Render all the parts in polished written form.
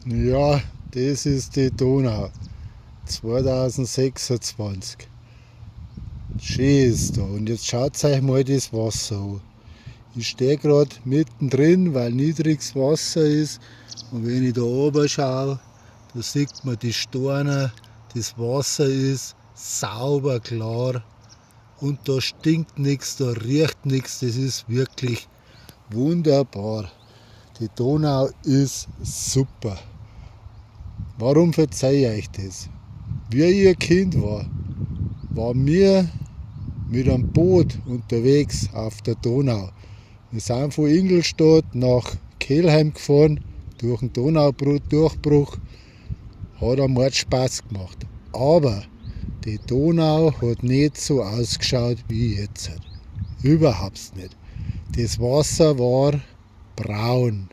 Ja, das ist die Donau 2026. Schön ist da. Und jetzt schaut euch mal das Wasser an. Ich stehe gerade mittendrin, weil niedriges Wasser ist. Und wenn ich da oben schaue, da sieht man die Steine. Das Wasser ist sauber, klar. Und da stinkt nichts, da riecht nichts. Das ist wirklich wunderbar. Die Donau ist super. Warum verzeih ich euch das? Wie ich ein Kind war, waren wir mit einem Boot unterwegs auf der Donau. Wir sind von Ingolstadt nach Kelheim gefahren, durch den Donaudurchbruch. Hat am Mord Spaß gemacht. Aber die Donau hat nicht so ausgeschaut wie jetzt. Überhaupt nicht. Das Wasser war braun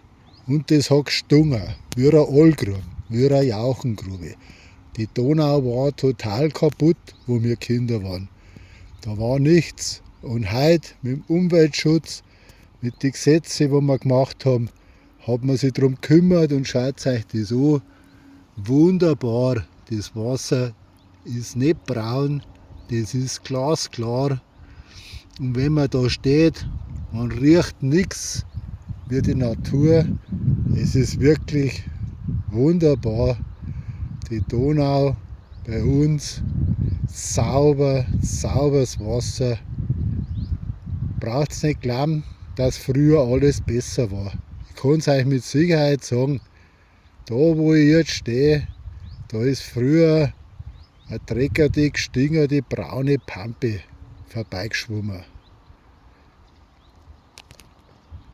und das hat gestungen, wie eine Allgrube, wie eine Jauchengrube. Die Donau war total kaputt, wo wir Kinder waren. Da war nichts. Und heute mit dem Umweltschutz, mit den Gesetzen, die wir gemacht haben, hat man sich darum gekümmert und schaut euch das an. Wunderbar, das Wasser ist nicht braun, das ist glasklar. Und wenn man da steht, man riecht nichts wie die Natur. Es ist wirklich wunderbar. Die Donau bei uns, sauber, sauberes Wasser. Braucht's nicht glauben, dass früher alles besser war. Ich kann's euch mit Sicherheit sagen, da wo ich jetzt stehe, da ist früher eine dreckige, stinkende, braune Pampe vorbeigeschwommen.